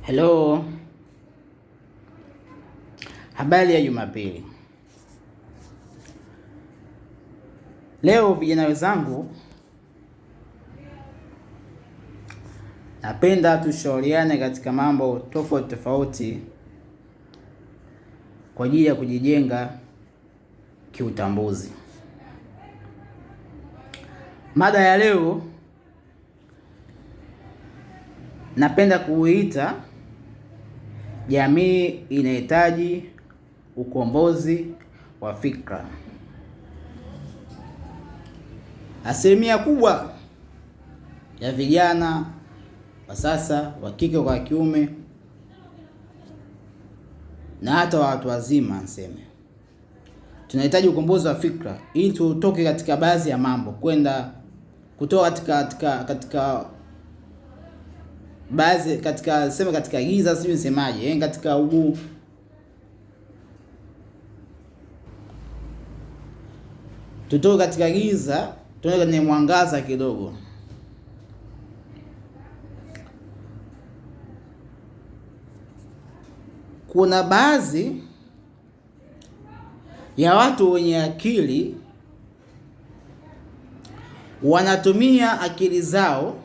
Hello, habari ya Jumapili. Leo vijana wenzangu, napenda tushauriane katika mambo tofauti tofauti kwa ajili ya kujijenga kiutambuzi. Mada ya leo napenda kuita jamii inahitaji ukombozi wa fikra. Asilimia kubwa ya vijana wa sasa, wa kike kwa kiume, na hata watu wazima niseme, tunahitaji ukombozi wa fikra ili tutoke katika baadhi ya mambo kwenda kutoka katika baadhi katika sema katika giza, sijui nisemaje, katika ugu tutoke katika giza tuende kwenye mwangaza kidogo. Kuna baadhi ya watu wenye akili wanatumia akili zao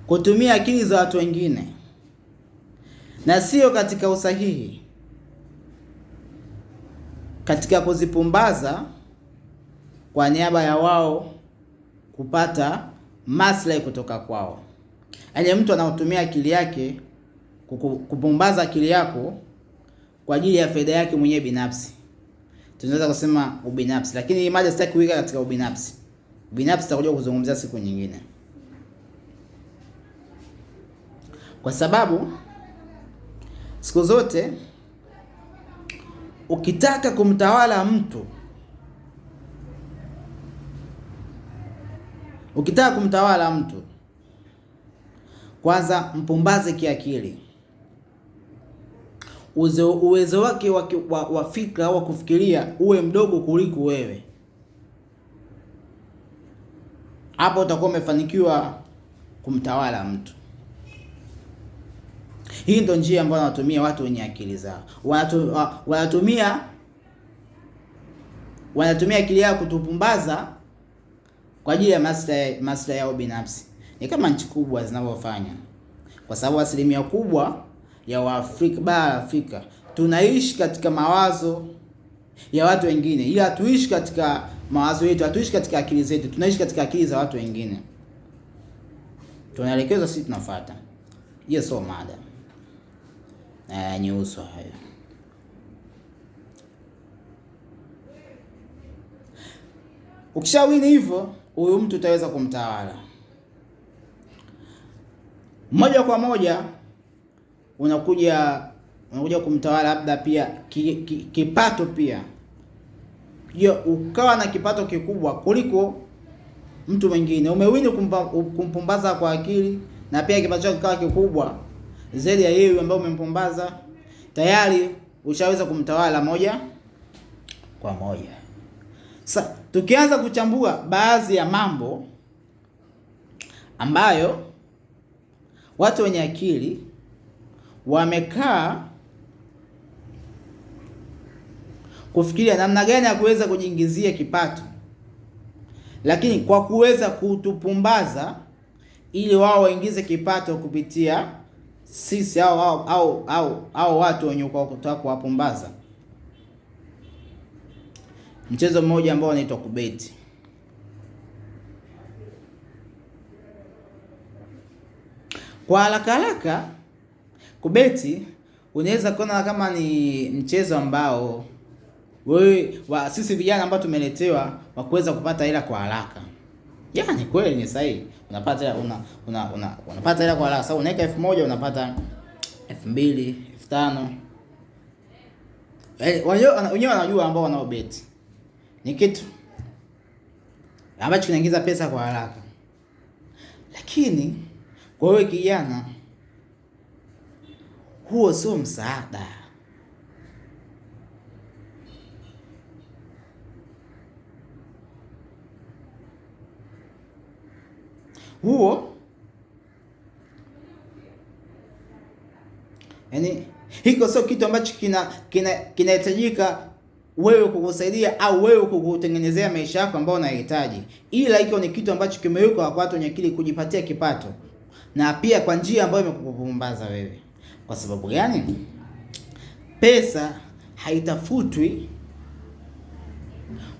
kutumia akili za watu wengine na sio katika usahihi, katika kuzipumbaza kwa niaba ya wao kupata maslahi kutoka kwao. Yaani mtu anaotumia akili yake kupumbaza akili yako kwa ajili ya faida yake mwenyewe binafsi. Tunaweza kusema ubinafsi, lakini hii mada sitaki kuweka katika ubinafsi. Ubinafsi tutakuja kuzungumzia siku nyingine. Kwa sababu siku zote ukitaka kumtawala mtu, kwanza mpumbaze kiakili. Uwezo wake wa fikra au wa kufikiria uwe mdogo kuliko wewe. Hapo utakuwa umefanikiwa kumtawala mtu. Hii ndio njia ambayo wanatumia watu wenye akili zao. Wanatumia akili yao kutupumbaza kwa ajili ya maslahi yao binafsi. Ni kama nchi kubwa zinavyofanya. Kwa sababu asilimia kubwa ya Waafrika, bara la Afrika, tunaishi katika mawazo ya watu wengine. Ila hatuishi katika mawazo yetu, hatuishi katika akili zetu, tunaishi katika akili za watu wengine. Tunaelekezwa sisi tunafuata. Hiyo sio mada. Nyeuso hayo. Ukishawini hivyo, huyu mtu utaweza kumtawala moja kwa moja. Unakuja kumtawala labda pia kipato pia. Hiyo ukawa na kipato kikubwa kuliko mtu mwingine. Umewini kumpumbaza kwa akili na pia kipato chake kikawa kikubwa zaidi ya yeye ambaye umempumbaza. Tayari ushaweza kumtawala moja kwa moja. Sasa tukianza kuchambua baadhi ya mambo ambayo watu wenye akili wamekaa kufikiria namna gani ya kuweza kujiingizia kipato, lakini kwa kuweza kutupumbaza ili wao waingize kipato kupitia sisi au watu wenye kutaka kuwapumbaza. Mchezo mmoja ambao unaitwa kubeti. Kwa haraka haraka kubeti unaweza kuona kama ni mchezo ambao wewe sisi vijana ambao tumeletewa wa kuweza kupata hela kwa haraka. Yaani kweli ni sahihi. Unapata unapata hela kwa haraka. Sasa unaweka 1000 unapata 2000, 5000. Wenyewe wanajua ambao wanaobeti. Ni kitu ambacho kinaingiza pesa kwa haraka. Lakini kwa wewe kijana, huo sio msaada. Huo Yaani hiko sio kitu ambacho kinahitajika wewe kukusaidia au wewe kukutengenezea maisha yako ambayo unahitaji. Ila hiko ni kitu ambacho kimewekwa kwa watu wenye akili kujipatia kipato, na pia kwa njia ambayo imekupumbaza wewe. Kwa sababu gani? Pesa haitafutwi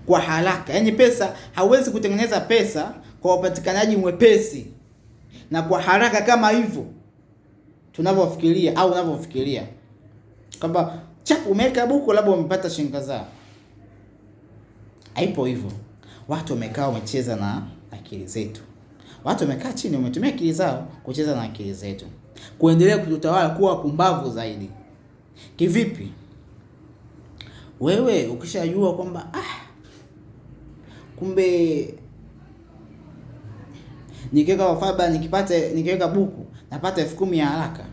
kwa haraka. Yaani pesa, hauwezi kutengeneza pesa kwa upatikanaji mwepesi na kwa haraka kama hivyo tunavyofikiria au unavyofikiria. Kwamba chapu umeweka buku labda umepata shilingi kadhaa. Haipo hivyo. Watu wamekaa wamecheza na akili zetu. Watu wamekaa chini wametumia akili zao kucheza na akili zetu, kuendelea kututawala kuwa wapumbavu zaidi. Kivipi? Wewe ukishajua kwamba kumbe nikiweka wafaba, nikiweka buku napata 10,000 ya haraka,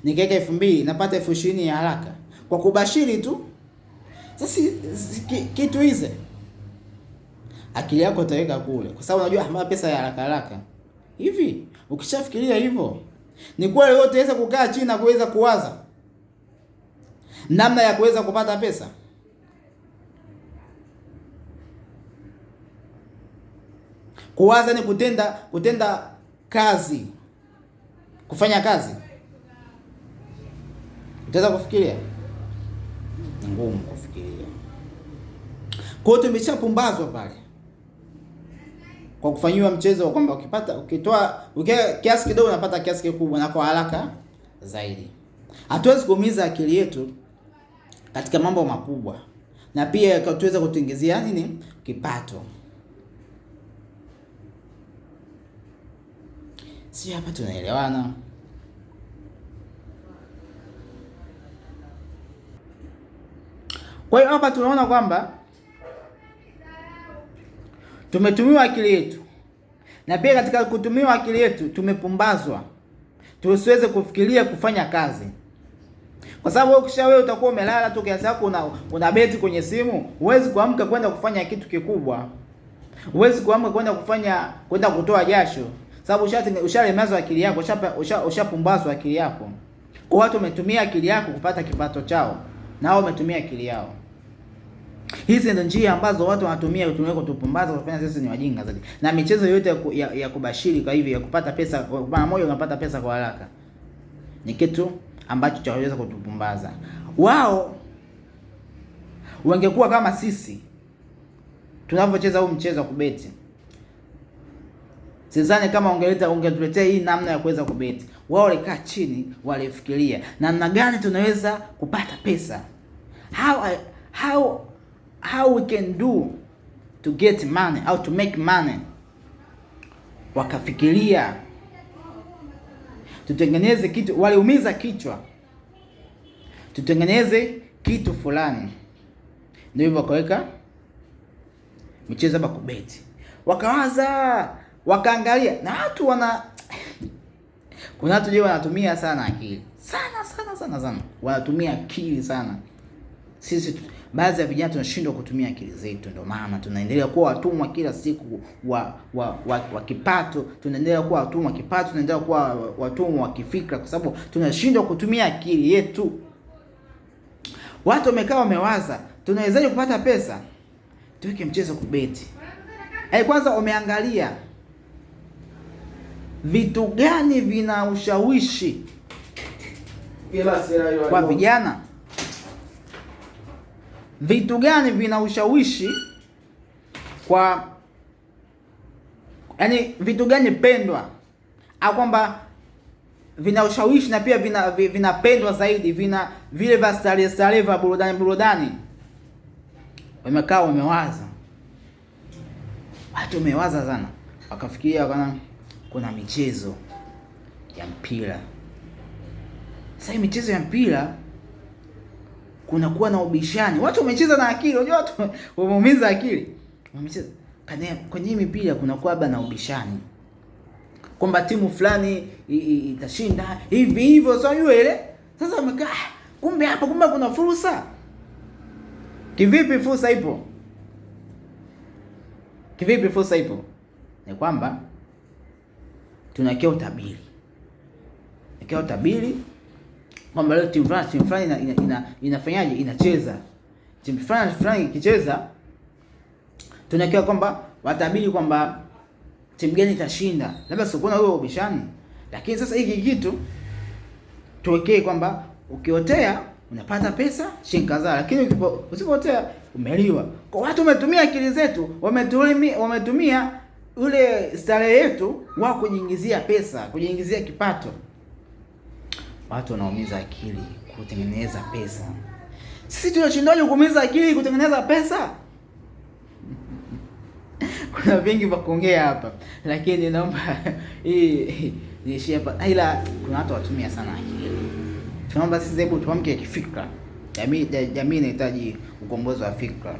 nikiweka 2,000 napata 20,000 ya haraka, kwa kubashiri tu. Sasa kitu hizi akili yako itaweka kule, kwa sababu unajua hamna pesa ya haraka haraka. Hivi ukishafikiria hivyo, ni kweli wewe utaweza kukaa chini na kuweza kuwaza namna ya kuweza kupata pesa? Kuwaza ni kutenda kazi, kufanya kazi. Utaweza kufikiria? Ni ngumu kufikiria. Kwa hiyo tumeshapumbazwa pale kwa kufanyiwa mchezo kwamba ukitoa kiasi kidogo unapata kiasi kikubwa na kwa haraka zaidi. Hatuwezi kuumiza akili yetu katika mambo makubwa, na pia tuweza kutuingizia nini? Kipato. Si hapa tunaelewana? Kwa hiyo hapa tunaona kwamba tumetumiwa akili yetu, na pia katika kutumiwa akili yetu tumepumbazwa tusiweze kufikiria kufanya kazi. Kwa sababu ukisha wewe utakuwa umelala tu kiasi yako una beti kwenye simu, huwezi kuamka kwenda kufanya kitu kikubwa. Huwezi kuamka kwenda kutoa jasho. Sababu ushalemazwa akili yako, ushapumbazwa akili yako. Kwa watu wametumia akili yako kupata kipato chao, na wao wametumia akili yao. Hizi ndio njia ambazo watu wanatumia kutupumbaza, kufanya sisi ni wajinga zaidi. Na michezo yote ya kubashiri kwa hivi ya kupata pesa mara moja, unapata pesa kwa haraka, ni kitu ambacho chaweza kutupumbaza. Wao wangekuwa kama sisi tunavyocheza huu mchezo wa kubeti, sidhani kama ungetuletea hii namna ya kuweza kubeti. Wao walikaa chini, walifikiria namna gani tunaweza kupata pesa. How we can do to get money, how to make money. Wakafikiria tutengeneze kitu, waliumiza kichwa, tutengeneze kitu fulani. Ndio hivyo wakaweka michezo hapa kubeti. Wakawaza, wakaangalia, na watu kuna watu je wanatumia sana akili. Sana sana sana sana. Wanatumia akili sana. Sisi baadhi ya vijana tunashindwa kutumia akili zetu, ndio maana tunaendelea kuwa watumwa kila siku wa kipato, tunaendelea kuwa watumwa kipato, tunaendelea kuwa watumwa wa kifikra, kwa sababu tunashindwa kutumia akili yetu. Watu wamekaa wamewaza, tunawezaje kupata pesa? Tuweke mchezo kubeti. Kwanza wameangalia vitu gani vina ushawishi kwa vijana? Vitu gani vina ushawishi kwa, yani vitu gani pendwa, au kwamba vina ushawishi na pia vinapendwa zaidi, vina vile vya starehe vya burudani. Wamekaa wamewaza, watu wamewaza sana, wakafikiria kana kuna michezo ya mpira. Sasa michezo ya mpira kuna kuwa na ubishani. Watu wamecheza na akili, unajua watu wameumiza akili. Wamecheza kwenye mipira kuna kuwa na ubishani. Kwamba timu fulani itashinda hivi hivyo, sio yule ile. Sasa wamekaa, kumbe hapa kumbe kuna fursa. Kivipi fursa ipo? Kivipi fursa ipo? Ni kwamba tunakia utabiri. Tunakia utabiri Kwamba leo timu fulani, timu fulani inafanyaje, inacheza. Timu fulani fulani ikicheza, tunakiwa kwamba watabiri kwamba timu gani itashinda. Labda sio kuna huo ubishani. Lakini sasa hiki kitu tuwekee kwamba ukiotea unapata pesa shilingi kadhaa, lakini usipotea umeliwa. Kwa watu wametumia akili zetu, wametumia ule starehe yetu wa kujiingizia pesa, kujiingizia kipato. Watu wanaumiza akili kutengeneza pesa. Sisi tunashindaje kuumiza akili kutengeneza pesa? Kuna vingi vya kuongea hapa, lakini naomba hii niishie hapa. Ila kuna watu watumia sana akili. Tunaomba sisi hebu tuamke kifikra. Jamii inahitaji ukombozi wa fikra.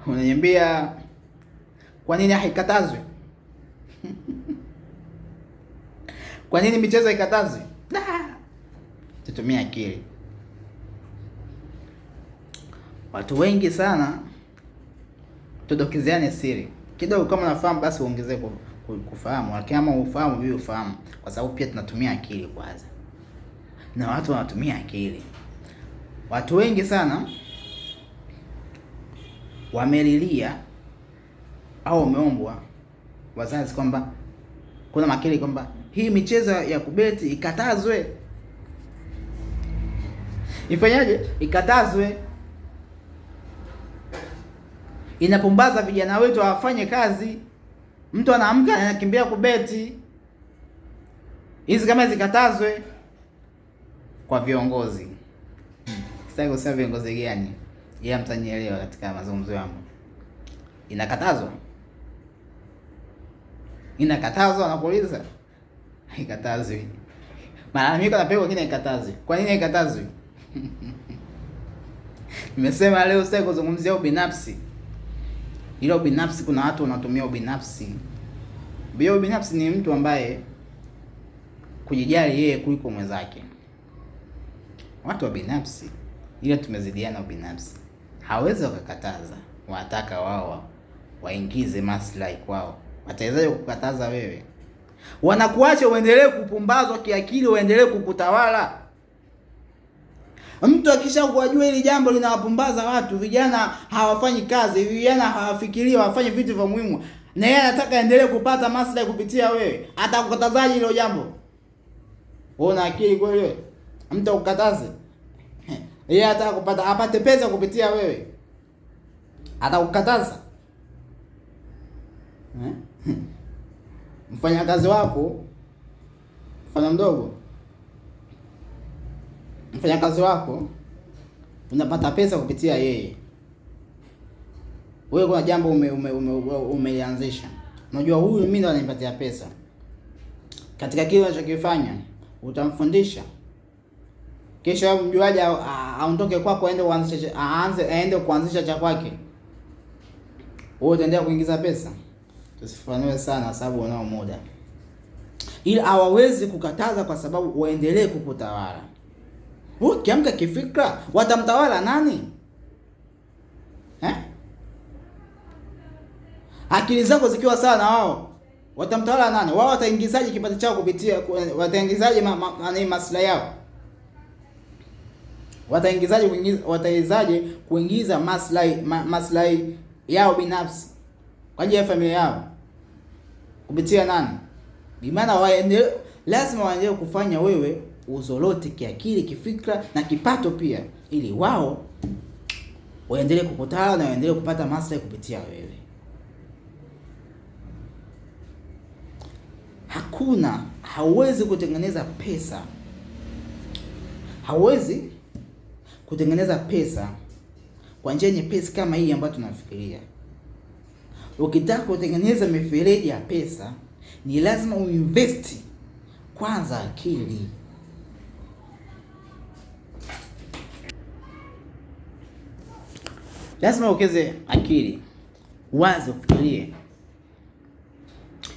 Unaniambia kwa nini haikatazwi? Kwa nini michezo haikatazwi? Tutumie akili. Watu wengi sana, tudokezeane siri kidogo, kama unafahamu basi uongezee kufahamu, lakini kama ufahamu bibi ufahamu, kwa sababu pia tunatumia akili kwanza, na watu wanatumia akili. Watu wengi sana wamelilia au wameombwa wazazi kwamba kuna makili kwamba hii michezo ya kubeti ikatazwe. Ifanyaje? Ikatazwe. Inapumbaza vijana wetu hawafanye kazi. Mtu anaamka anakimbia kubeti. Hizi kama zikatazwe kwa viongozi. Sitaki kusema viongozi gani, ila mtanielewa katika mazungumzo yangu. Inakatazwa? Inakatazwa, nakuuliza? Haikatazwi. Malalamiko yanapelekwa, lakini haikatazwi. Kwa nini haikatazwi? Nimesema leo sitaki kuzungumzia ubinafsi. Ila ubinafsi, kuna watu wanatumia ubinafsi. Bila ubinafsi ni mtu ambaye kujijali yeye kuliko mwenzake. Watu wa binafsi, ila tumezidiana ubinafsi. Hawezi wakakataza, wanataka wao waingize maslahi kwao. Watawezaje kukataza wewe? Wanakuacha uendelee kupumbazwa kiakili, uendelee kukutawala. Mtu akishakuajua hili jambo linawapumbaza watu, vijana hawafanyi kazi, vijana hawafikirii, hawafanyi vitu vya muhimu, na yeye anataka aendelee kupata maslahi kupitia wewe, atakukatazaje hilo jambo? Wewe una akili kweli wewe? Mtu akukataze? Yeye anataka kupata, apate pesa kupitia wewe, atakukataza? Mfanyakazi wako, mfanya mdogo, mfanyakazi wako unapata pesa kupitia yeye. Wewe kuna jambo umelianzisha, unajua huyu mimi ndo ananipatia pesa. Katika kile unachokifanya utamfundisha, kisha mjuaje aondoke kwako aende kuanzisha, aanze aende kuanzisha cha kwake, wewe utaendelea kuingiza pesa. Tusifanue sana sababu unao muda, ila hawawezi kukataza kwa sababu waendelee kukutawala. Ukiamka kifikra, watamtawala nani? Akili zako zikiwa sawa na wao, watamtawala nani? Wao wataingizaje kipato chao kupitia, wataingizaje maslahi yao? Wataingizaje wataizaje kuingiza maslahi maslahi yao binafsi kwa ajili ya familia yao kupitia nani? Bi maana waendelee, lazima waendelee kufanya wewe uzorote kiakili, kifikra na kipato pia, ili wao waendelee kukutana na waendelee kupata maslahi kupitia wewe. Hakuna, hauwezi kutengeneza pesa, hauwezi kutengeneza pesa kwa njia nyepesi kama hii ambayo tunafikiria. Ukitaka kutengeneza mifereji ya pesa ni lazima uinvest kwanza akili. Lazima uwekeze akili, wazi, ufikirie,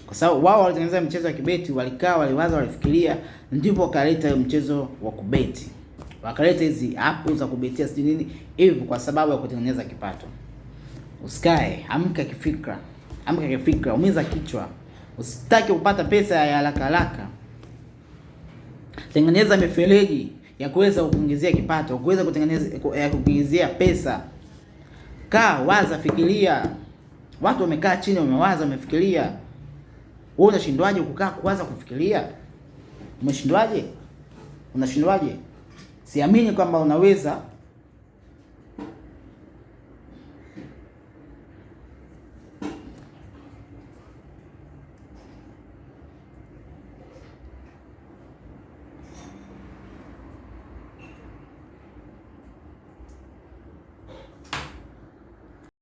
kwa sababu wao walitengeneza mchezo wa kibeti, walikaa, waliwaza, walifikiria, ndipo wakaleta mchezo wa kubeti, wakaleta hizi app za kubetia sijui nini hivyo, kwa sababu ya kutengeneza kipato. Usikae, amka kifikra, amka kifikra, umiza kichwa, Usitake kupata pesa ya haraka haraka. Tengeneza mifereji ya kuweza kukuingizia kipato, kuweza kutengeneza ya kukuingizia pesa. Kaa, waza, fikiria. Watu wamekaa chini, wamewaza, wamefikiria. Wewe unashindwaje kukaa kuwaza kufikiria? Umeshindwaje? Unashindwaje? Siamini kwamba unaweza